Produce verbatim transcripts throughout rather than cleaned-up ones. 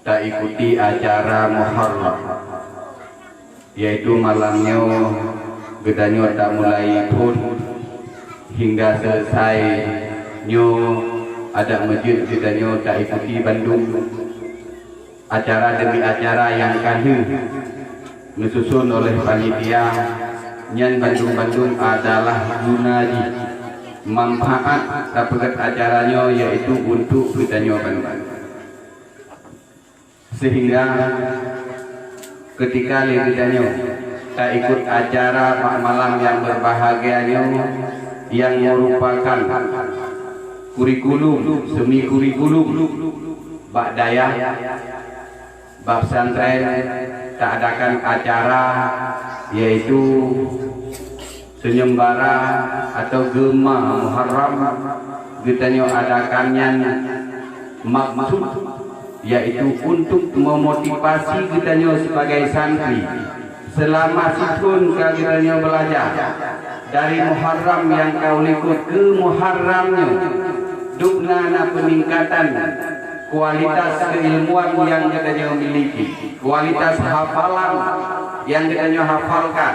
Taikuti acara Muharram, yaitu malam nyoe geutanyoe tamulai phon hingga selesai. Nyoe adat meujeuet geutanyoe taikuti bandum acara demi acara nyang ka lheueh neususun oleh panitia. Nyan bandum-bandum adalah guna jih, manfaat tapeugét acara nyoe, yaitu untuk geutanyoe bandum. Sehingga ketika lé geutanyoe taikut acara bak malam nyang berbahagia nyoe, nyang merupakan kurikulum, semi kurikulum bak dayah, bak pesantren, taadakan acara, yaitu seunyeumbara atau geuma Muharram geutanyoe adakan nyan maksud, yaitu untuk memotivasi geutanyoe sebagai santri. Selama sithon ka geutanyoe belajar, dari Muharram nyang ka ulikot keu Muharram nyoe, dubna na peningkatan kualitas keilmuan nyang geutanyoe miliki, kualitas hafalan nyang geutanyoe hafalkan,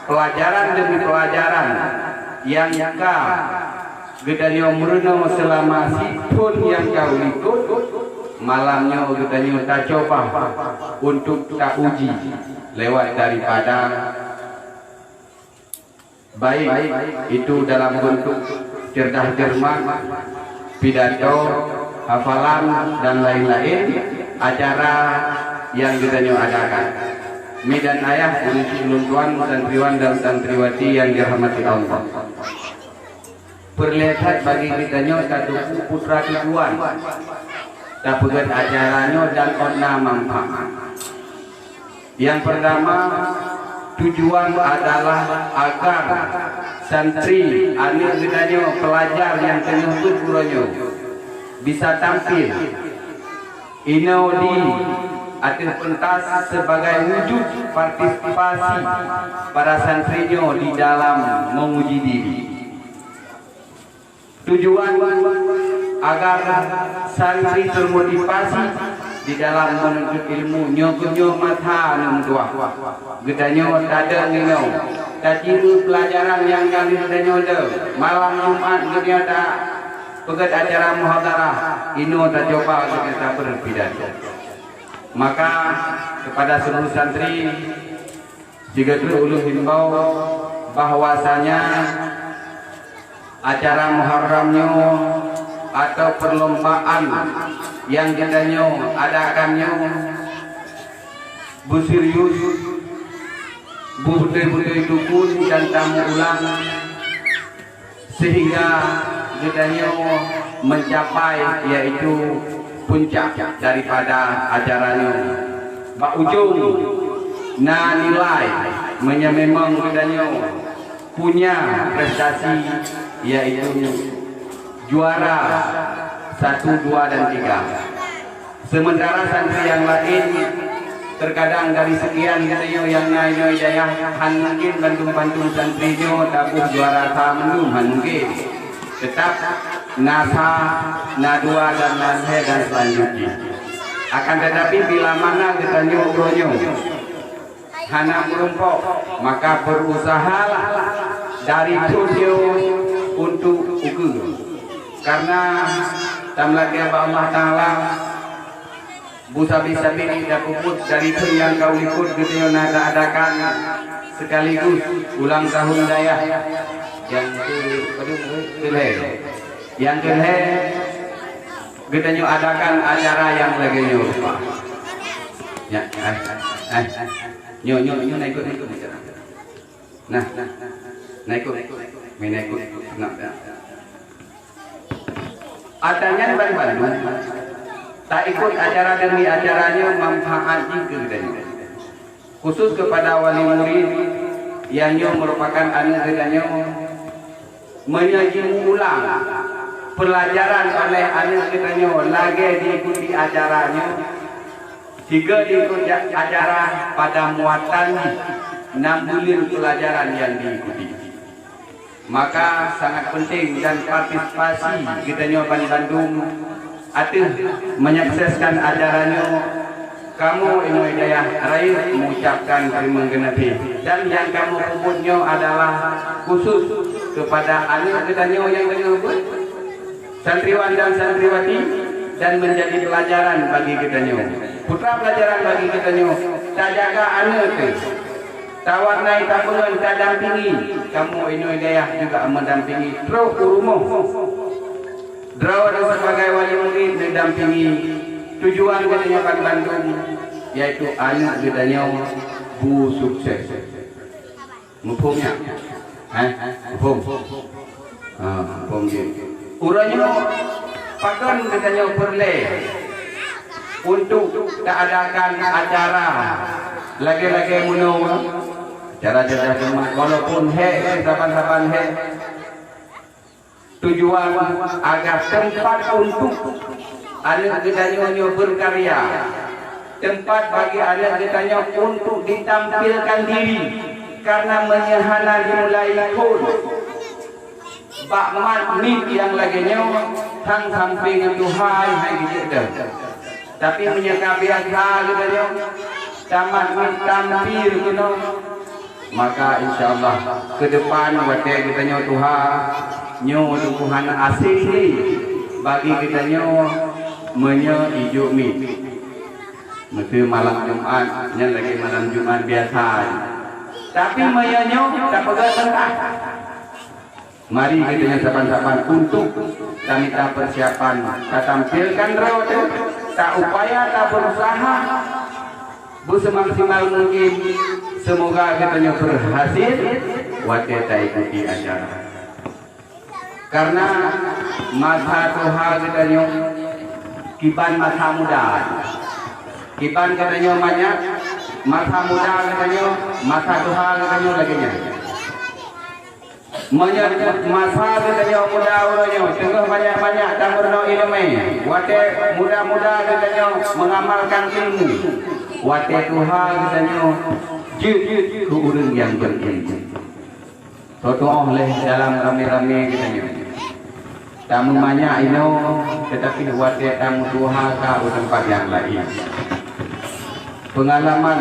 pelajaran demi pelajaran nyang ka geutanyoe meurunoe seulama sithon nyang ka ulikot, malam nyoe geutanyoe tacoba untuk tauji lewat daripada baik itu dalam bentuk cerdas cermat, pidato, hafalan, dan lain-lain acara nyang geutanyoe adakan. Mi dan ayah, ulôn tuan, santriwan dan santriwati nyang dirahmati Allah. Peureulée that bagi geutanyoe tateupeue peue tujuan tapeugét acara nyoe dan ôn na manfaat. Nyang peurtama, tujuan adalah agar santri, aneuëk geutanyoe, pelajar nyang teungoh peuet uroe nyoe bisa tampil inoe di ateueh pentas sebagai wujud partisipasi para santri nyoe di dalam menguji diri. Tujuan agar santri termotivasi di dalam menuntut ilmu. Nyoe keuh nyoe mata aneuk meutuah. Geutanyoe tadong inoe, tacireue pelajaran nyang ka lheueh geutanyoe dong. Malam Jumat geutanyoe tapeugét acara muhadharah, inoe tacoba geutanyoe tapeugét pidato. Maka kepada seluruh santri, sigoe ulôn himbau bahwasanya acara Muharram nyoe atau perlombaan nyang geutanyoe adakan nyoe beuserius, beubeutôi-beutôi dukun dan tamu ulang, sehingga geutanyoe mencapai, yaitu puncak daripada acara nyoe. Bak ujong na nilai, meunyoe memang geutanyoe punya prestasi, yaitu juara satu, dua, dan tiga. Sementara santri nyang laén, terkadang dari sekian geutanyoe nyang na inoe dayah, han mungkin bandum-bandum santri nyoe taboh juara sa mandum, han mungkin. Tetap na sa, na dua, dan na lhée, dan selanjutnya. Akan tetapi, bila mana geutanyoe uroe nyoe hana meurumpok, maka berusahalah dari thon nyoe untuk ukeue. Karena tameulakée bak Allah Taala, bu sabe-sabe tapeupeuet dari thon nyang ka ulikot geutanyoe na taadakan sekaligus ulang tahun dayah nyang keu-, keulhée. Nyang keulhée, geutanyoe adakan acara nyang lagée nyoe rupa. Ya, eh, eh. Nyoe, nyoe, nyoe na ikot, na ikot acara. Nah, na ikot, na ikot. Nah, na ikot. Nah, nah. Ata nyan ban bandum, taikot acara demi acara nyoe manfaat jih keu geutanyoe. Khusus kepada wali murid nyang nyoe merupakan aneuk geutanyoe, meunyoe jimuulang pelajaran oleh aneuk geutanyoe lagée diikuti acara nyoe, sigoe diikot ja-, acara pada muatan jih, nam buleuen pelajaran nyang diikuti. Maka sangat penting dan partisipasi geutanyoe ban bandum ateueh menyukseskan acara nyoe Kamoe inong dayah rayeuk mengucapkan terima kasih, dan yang kamoe peubuet nyoe adalah khusus kepada aneuk geutanyoe nyang deungoe buet santriwan dan santriwati, dan menjadi pelajaran bagi geutanyoe. Peue pelajaran bagi geutanyoe? Tajaga aneuk teuh, tawarnai tapeungon, tadampingi. Kamoe inong dayah juga mendampingi trok u rumoh. Droe sebagai wali murid mendampingi. Tujuan geutanyoe banmandum, yaitu aneuk geutanyoe bu sukses. Muphom nyan? Hah? Muphom? Ha, muphom jih. Uroe nyoe pakon geutanyoe peureulée untuk taadakan acara lagée-lagée meunoe, acara jadah jumat, walaupun hék, saban-saban hék. Tujuan agar tempat untuk aneuk geutanyoe nyoe berkarya, tempat bagi aneuk geutanyoe untuk ditampilkan diri, karena meunyoe hana dimulai phon bak mat miet nyang lagée nyoe, han sampoe ngon tuha hai geujeuet deuh. Tapi meunyoe ka biasa geutanyoe tamat miet tampil keunoe, maka insya Allah keudepan watée geutanyoe tuha, nyoe teungku hana aséng lé bagi geutanyoe meunyoe ijok miet. Meuseu malam Jumat nyan lagée malam Jumat biasa. Tapi meunyoe nyoe tapeugah seuntak. Mari geutanyoe saban-saban untuk tamita persiapan, tatampilkan droe teuh, taupaya, tabeurusaha beusemaksimal mungkin. Semoga geutanyoe berhasil watée taikuti acara. Karena masa tuha geutanyoe kiban masa muda. Kiban geutanyoe manyak, masa muda geutanyoe, masa tuha geutanyoe lagée nyan. Meunyoe masa geutanyoe muda uroe nyoe, teungoh banyak-banyak tameurunoe iéleumé, watée muda-muda geutanyoe mengamalkan ilmu, watée tuha geutanyoe jeuet keu ureuëng nyang berilmu. Teutuoh lé dalam ramé-ramé geutanyoe. Tameumanyak inoe, teutapi watée tameutuha ka u teumpat nyang laén. Peungalaman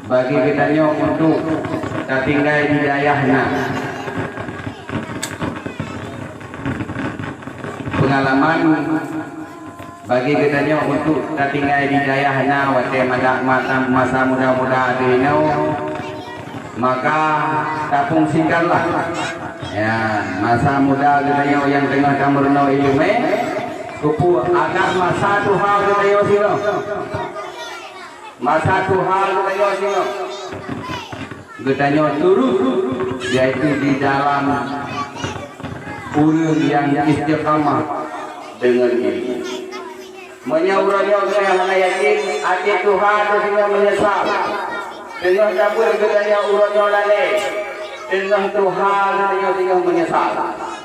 bagi geutanyoe untuk tatinggai di dayah na. Peungalaman bagi geutanyoe untuk tatinggai di dayah na watée mada-, mata-, masa muda-muda teuh inoe, maka tapungsikanlah, ya, masa muda geutanyoe nyang teungoh tameurunoe iéleumé, keupeue agar masa tuha geutanyoe singoh. Masa tuha geutanyoe singoh. Geutanyoe turut, yaitu di dalam ureuëng nyang istiqamah deungon ilmu. Meunyoe uroe nyoe geutanyoe hana yakin, até tuha geutanyoe meunyeusal. Teungoh tabeuet geutanyoe uroe nyoe lalée, teungoh tuha geutanyoe singoh meunyeusal.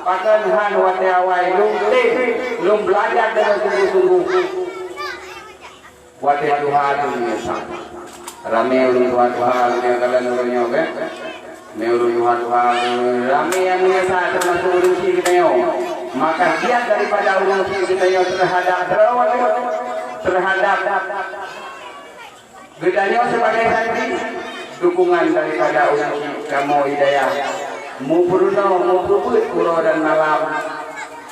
Pakon han watée awai lôn tem, lôn beulajar deungon sungguh-sungguh. Watée tuha teuh meunyeusal. Ramé ureuëng tuha-tuha geutanyoe kalon uroe nyoe, kan? Ramé ureuëng tuha-tuha, ramé nyang meunyeusal, teumasuk ureuëng chik geutanyoe. Maka giat daripada ureuëng chik geutanyoe terhadap droe, terhadap geutanyoe sebagai santri, dukungan daripada ureuëng chik kamoe hidayah, mupeurunoe, mupeubeuet uroe dan malam.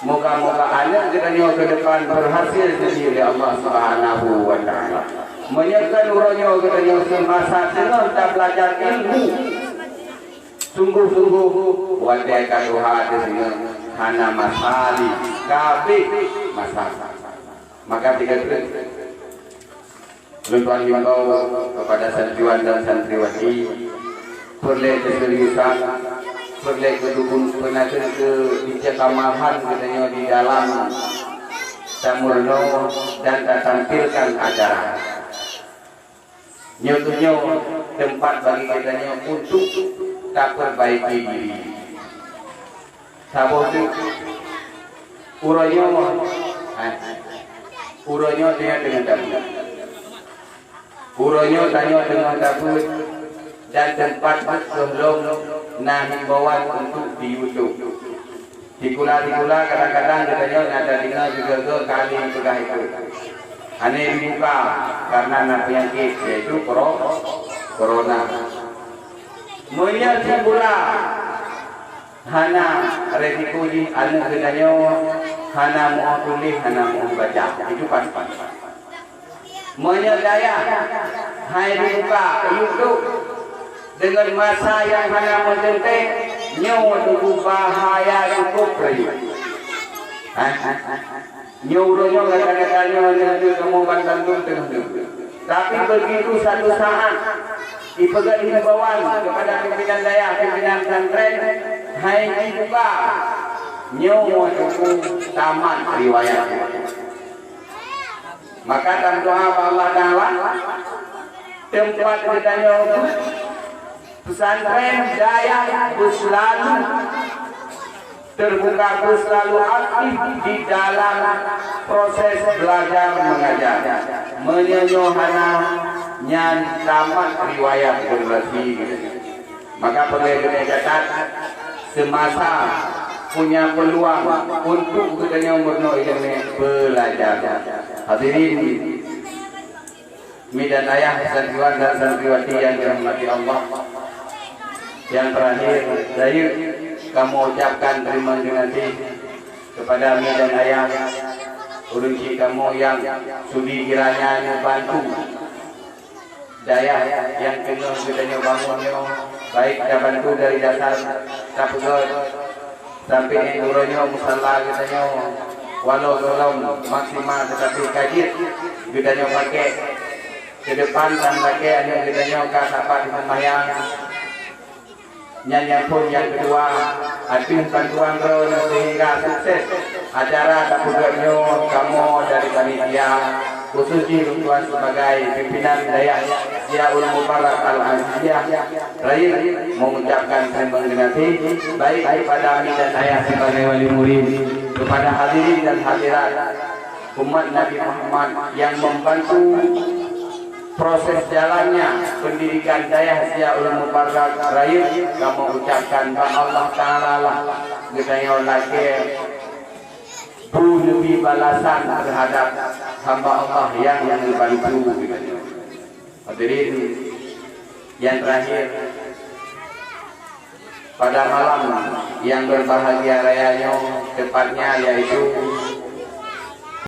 Moga-moga aneuk geutanyoe keu depan berhasil diuji lé Allah Subhanahu wa Ta'ala. Meunyoe kon uroe nyoe geutanyoe seumasa teungoh tabeulajar ilmu sungguh-sungguh, watée ka tuha teuh singoh hana masa lé, ka abéh masa. Maka tiga kali. Lôn tuan himbau kepada santriwan dan santriwati, peureulée keuseriusan, peureulée keudukun peunaseut keu istiqamahan geutanyoe di dalam tameurunoe dan tatampilkan acara. Nyoe keuh nyoe teumpat bagi geutanyoe untuk tapeurbaiki diri. Saboh teuk, uroe nyoe, hai, uroe nyoe tanyoe teungoh tabeuet. Uroe nyoe tanyoe teungoh tabeuet dan teumpat beuet gohlom na himbauan untuk di YouTube. Sikula-sikula kadang-kadang geutanyoe na tadeungoe sigoe-goe kali peugah itu. Hana dibuka karena na peunyakét, yaitu koro-, corona. Meunyoe cit bula hana resiko jih, aneuk geutanyoe hana meu tuléh, hana meu baca. Itu pasti. Meunyoe dayah hai dibuka YouTube deungon masa nyang hana meuteuntée, nyoe teungku bahaya cukup rayeuk. Hah? Nyoe uroe nyoe gata-gata nyoe nyoe kamoe banmandum teungoh nyoe. Tapi begitu satu saat ipeugét himbauan kepada pimpinan dayah, pimpinan pesantren, hai dibuka, nyoe teungku tamat riwayat. Maka tameudoa bak Allah Taala, teumpat geutanyoe pesantren dayah beuselalu terbuka, beuselalu aktif di dalam proses belajar mengajar. Meunyoe nyoe hana, nyan tamat riwayat generasi. Maka peureulée geutanyoe catat, semasa punya peluang untuk geutanyoe meurunoe ileumèe, belajar. Hadirin, mi dan ayah, santriwan dan santriwati yang dirahmati Allah. Yang terakhir, rayeuk kamoe ucapkan terima kasih kepada mi dan ayah, ureueng chik kamoe yang sudi kiranya neubantu dayah nyang teungoh geutanyoe bangun nyoe, baik tabantu dari dasar tapeugöt sampai nyan uroe nyoe musala geutanyoe, walau golom maksimal, tetapi ka jeuet geutanyoe pakai keu depan, dan pakai aneuk geutanyoe ka sapat seumayang. Nyan nyang phôn nyang keudua, ateueh bantuan droeneuh sehingga sukses acara tapeugöt nyoe. Kamoe dari panitia, khusus jih lôn tuan sebagai pimpinan Dayah Ziaul Mubarak Al-Aziziyah, rayeuk mengucapkan terima kasih baik kepada mi dan ayah sebagai wali murid, kepada hadirin dan hadirat umat Nabi Muhammad yang membantu proses jalannya pendidikan Dayah Ziaul Mubarak. Rayeuk kamoe ucapkan bak Allah Taala lah geutanyoe lakée bu neubi balasan terhadap hamba Allah yang neubantu geutanyoe. Hadirin, yang terakhir, pada malam yang berbahagia raya nyoe, tepatnya yaitu